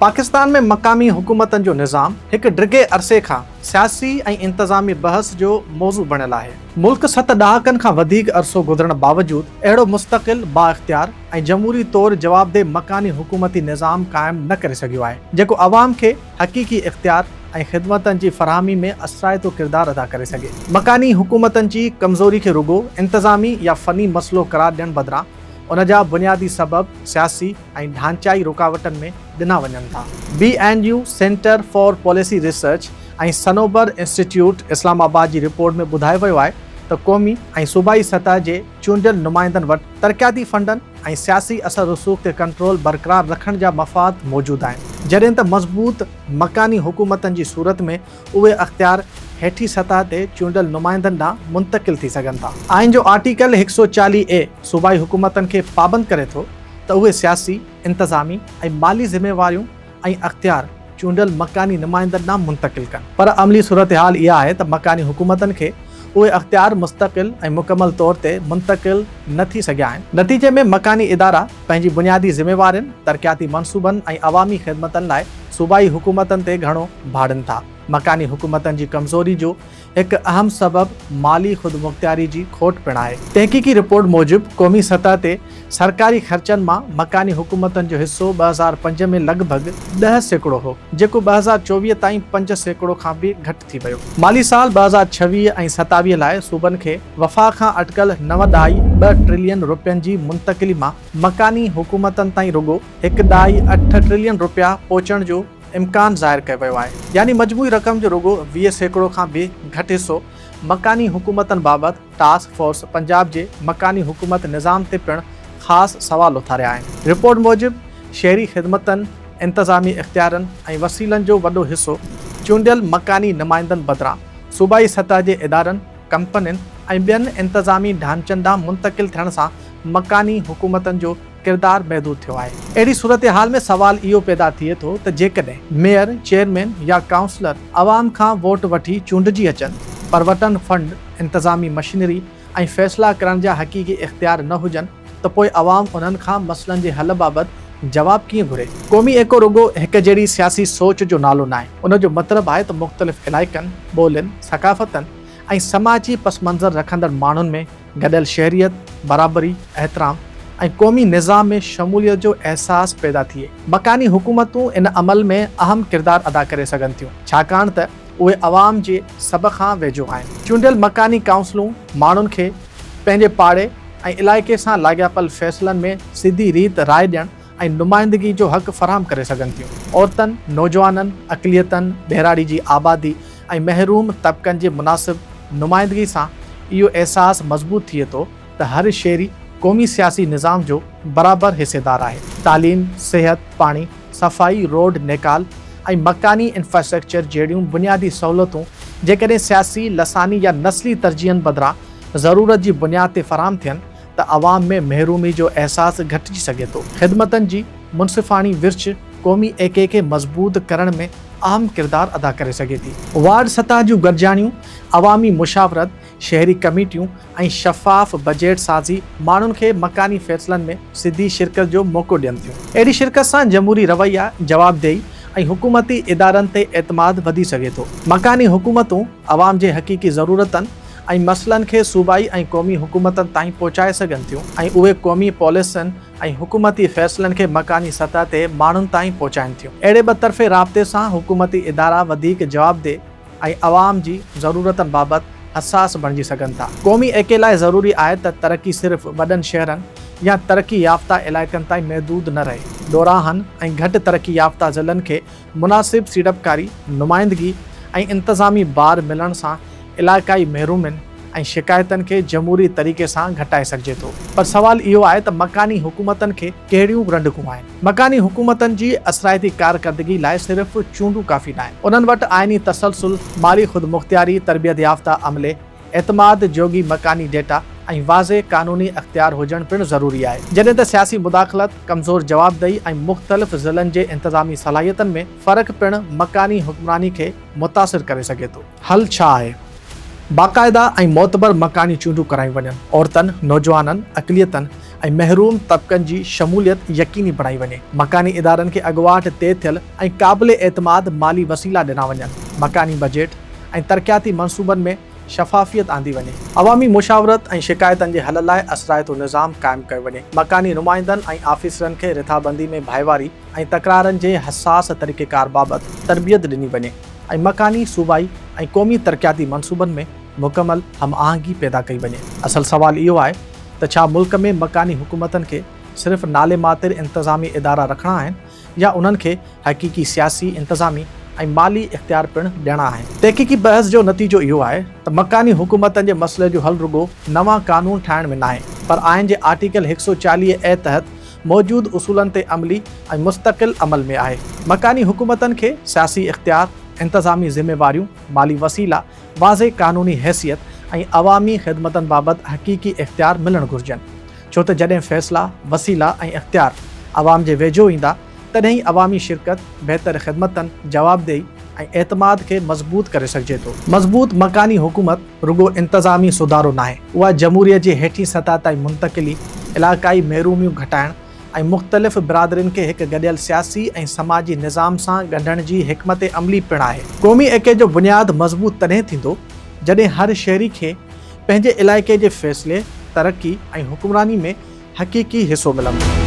پاڪستان ۾ مقامي حڪومتن جو نظام هڪ ڊگهي عرصي کان سياسي ۽ انتظامي بحث جو موضوع بڻيل آهي. ملڪ ست ڏهاڪن کان وڌيڪ عرصو گذرڻ باوجود اهڙو مستقل، بااختيار ۽ جمهوري طور جوابده مڪاني حڪومتي نظام قائم نه ڪري سگهيو آهي، جيڪو عوام کي حقيقي اختيار ۽ خدمتن جي فراهمي ۾ اثرائتو ڪردار ادا ڪري سگهي. مڪاني حڪومتن جي ڪمزوري کي رڳو انتظامي يا فني مسئلو قرار ڏيڻ بدران ان جا بنيادي سبب سياسي ۽ ڍانچائي رڪاوٽن ۾ ڏنا وڃن ٿا. B and U centre for policy research ۽ Sanober institute Islamabad جي رپورٽ ۾ ٻڌايو ويو آهي ته قومي ۽ صوبائي سطح جي چونڊيل نمائندن وٽ ترقياتي فنڊن ۽ سياسي اثر رسوخ تي ڪنٽرول برقرار رکڻ جا مفاد موجود آهن جڏهن ته مضبوط مڪاني حڪومتن جي صورت ۾ اهي اختيار هيٺين سطح تي چونڊيل نمائندن ڏانهن منتقل ٿي سگهن ٿا. آئين جو آرٽيڪل 140 اي صوبائي حڪومتن کي پابند ڪري ٿو ته اهي سياسي، انتظامي ۽ مالي ذميواريون ۽ اختيار چونڊيل مڪاني نمائندن ڏانهن منتقل ڪن. پر عملي صورتحال اها آهي ته مڪاني حڪومتن کي اهي اختيار مستقل ۽ مڪمل طور تي منتقل نه ٿي سگهيا آهن. نتيجي ۾ مڪاني ادارا پنهنجي بنيادي ذميوارين، ترقياتي منصوبن ۽ عوامي خدمتن لاء صوبائي حڪومتن تي گهڻو ڀاڙين ٿا. مڪاني حڪومتن جي ڪمزوري جو هڪ اهم سبب مالي خودمختياري جي کوٽ پڻ آهي. تحقيقي رپورٽ موجب قومي سطح تي سرڪاري خرچن مان مڪاني حڪومتن جو حصو 2005 ۾ لڳ ڀڳ 10% هو، جيڪو 2024 تائين 5% کان به گهٽ ٿي ويو. مالي سال 2026 ۽ 27 لاء صوبن کي وفاق کان اٽڪل نو ڏهائي ٻه ٽريلين رپين جي منتقلي مان مڪاني حڪومتن تائين رڳو هڪ ڏهائي اٺ ٽريلين رپيا پهچڻ جو امڪان ظاهر ڪيو ويو آهي، يعني مجموعي رقم جو رڳو 20% کان به گهٽ حصو مڪاني حڪومتن بابت ٽاسڪ فورس پنجاب جي مڪاني حڪومت نظام تي پڻ خاص سوال اٿاريا آهن. رپورٽ موجب شهري خدمتن، انتظامي اختيارن ۽ وسيلن جو وڏو حصو چونڊيل مڪاني نمائندن بدران صوبائي سطح جي ادارن، ڪمپنين ۽ ٻين انتظامي ڍانچن ڏانهن منتقل ٿيڻ سان مڪاني حڪومتن جو ڪردار محدود ٿيو آهي. اهڙي صورتحال ۾ سوال اهو پيدا ٿئي ٿو ته جيڪڏهن ميئر، چيئرمين يا ڪائونسلر عوام کان ووٽ وٺي چونڊجي اچن پر وٽن فنڊ، انتظامي مشينري ۽ فيصلا ڪرڻ جا حقيقي اختيار نه هجن ته پوء عوام انهن کان مسئلن جي حل بابت جواب ڪيئن گهري؟ قومي ايڪو رڳو هڪ جهڙي سياسي سوچ جو نالو ناهي، ان جو مطلب آهي ته مختلف علائقن، ٻولين، ثقافتن ۽ سماجي پسمنظر رکندڙ ماڻهن ۾ گڏيل شهريت، برابري، احترام ۽ قومي نظام ۾ شموليت جو احساس پيدا ٿئي. مڪاني حڪومتون ان عمل ۾ اهم ڪردار ادا ڪري سگهن ٿيون، ڇاڪاڻ ته اهي عوام جي سڀ کان ويجهو آهن. چونڊيل مڪاني ڪائونسلون ماڻهن کي پنهنجي پاڙي ۽ علائقي سان لاڳاپيل فيصلن ۾ سڌي ريت راء ڏيڻ ۽ نمائندگي جو حق فراهم ڪري سگهن ٿيون. عورتن، نوجوانن، اقليتن، ٻهراڙي جي آبادي ۽ محروم طبقن جي مناسب نمائندگي سان اهو احساس مضبوط ٿئي ٿو ته هر شهري قومي سياسي نظام جو برابر حصيدار آهي. تعليم، صحت، پاڻي، صفائي، روڊ، نيڪال ۽ مڪاني انفراسٽرڪچر جهڙيون بنيادي سهولتون جيڪڏهن سياسي، لساني يا نسلي ترجيحن بدران ضرورت جي بنياد تي فراهم ٿين ته عوام ۾ محرومي جو احساس گهٽجي سگهي ٿو. خدمتن جي منصفاڻي ورڇ قومي ايڪي کي مضبوط ڪرڻ ۾ اهم ڪردار ادا ڪري سگهي ٿي. وارڊ سطح جون گڏجاڻيون، عوامي مشاورت، شهري ڪميٽيون ۽ شفاف بجيٽ سازي ماڻهن کي مڪاني فيصلن ۾ سڌي شرڪت جو موقعو ڏين ٿيون. اهڙي شرڪت سان جمهوري رويا، جوابدهي ۽ حڪومتي ادارن تي اعتماد وڌي سگهي ٿو. مڪاني حڪومتون عوام جي حقيقي ضرورتن ۽ مسئلن کي صوبائي ۽ قومي حڪومتن تائين پهچائي سگهن ٿيون ۽ اهي قومي پاليسين ۽ حڪومتي فيصلن کي مڪاني سطح تي ماڻهن تائين پهچائين ٿيون. اهڙي ٻطرفي رابطي سان حڪومتي ادارا وڌيڪ جوابده ۽ عوام جي ضرورتن بابت حساس بڻجي سگهن ٿا. قومي ايڪي لاء ضروري آهي ته ترقي صرف وڏن شهرن يا ترقي يافته علائقن تائين محدود نه رهي. ڏورانهن ۽ گهٽ ترقي يافته ضلعن کي مناسب سيڙپڪاري، نمائندگي ۽ انتظامي بار ملڻ سان علائقائي محرومين ۽ شڪايتن کي جمهوري طريقي سان گهٽائي سگهجي ٿو. پر سوال اهو آهي ته مڪاني حڪومتن کي ڪهڙيون رنڊڪون آهن؟ مڪاني حڪومتن جي اثرائتي ڪارڪردگي لاء صرف چونڊون ڪافي ناهن. انهن وٽ آئيني تسلسل، مالي خودمختياري، تربيت يافته عملي، اعتماد جوڳي مڪاني ڊيٽا ۽ واضح قانوني اختيار هجڻ پڻ ضروري آهي. جڏهن ته سياسي مداخلت، ڪمزور جوابدهي ۽ مختلف ضلعن جي انتظامي صلاحيتن ۾ فرق پڻ مڪاني حڪمراني کي متاثر ڪري سگهي ٿو. حل ڇا آهي؟ باقاعده ۽ معتبر مڪاني چونڊون ڪرايون وڃن. عورتن، نوجوانن، اقليتن ۽ محروم طبقن جي شموليت يقيني بڻائي وڃي. مڪاني ادارن کي اڳواٽ طئي ٿيل ۽ قابل اعتماد مالي وسيلا ڏنا وڃن. مڪاني بجيٽ ۽ ترقياتي منصوبن ۾ شفافيت آندي وڃي. عوامي مشاورت ۽ شڪايتن جي حل لاء اثرائتو نظام قائم ڪيو وڃي. مڪاني نمائندن ۽ آفيسرن کي رٿابندي ۾ ڀائيواري ۽ تڪرارن جي حساس طريقيڪار بابت تربيت ڏني وڃي ۽ مڪاني، صوبائي ۽ قومي ترقياتي منصوبن ۾ مڪمل هم آهنگي پيدا ڪئي وڃي. اصل سوال اهو آهي ته ڇا ملڪ ۾ مڪاني حڪومتن کي صرف نالي ماتر انتظامي ادارا رکڻا آهن يا انهن کي حقيقي سياسي، انتظامي ۽ مالي اختيار پڻ ڏيڻا آهن؟ تحقيقي بحث جو نتيجو اهو آهي ته مڪاني حڪومتن جي مسئلي جو حل رڳو نوان قانون ٺاهڻ ۾ ناهي پر آئين جي آرٽيڪل 140 اي تحت موجود اصولن تي عملي ۽ مستقل عمل ۾ آهي. مڪاني حڪومتن کي سياسي اختيار، انتظامي ذميواريون، مالي وسيلا، واضح قانوني حيثيت ۽ عوامي خدمتن بابت حقيقي اختيار ملڻ گهرجن، ڇو ته جڏهن فيصلا، وسيلا ۽ اختيار عوام جي ويجهو ايندا، تڏهن ئي عوامي شرڪت، بهتر خدمتن، جوابدهي ۽ اعتماد کي مضبوط ڪري سگهجي ٿو. مضبوط مڪاني حڪومت رڳو انتظامي سڌارو ناهي، اها جمهوريت جي هيٺين سطح تائين منتقلي، علائقائي محروميون گهٽائڻ ۽ مختلف برادرين کي هڪ گڏيل سياسي ۽ سماجي نظام سان ڳنڍڻ جي حڪمت عملي پڻ آهي. قومي ايڪي جو بنياد مضبوط تڏهن ٿيندو، جڏهن هر شهري کي پنهنجي علائقي جي فيصلي، ترقي ۽ حڪمراني ۾ حقيقي حصو ملندو.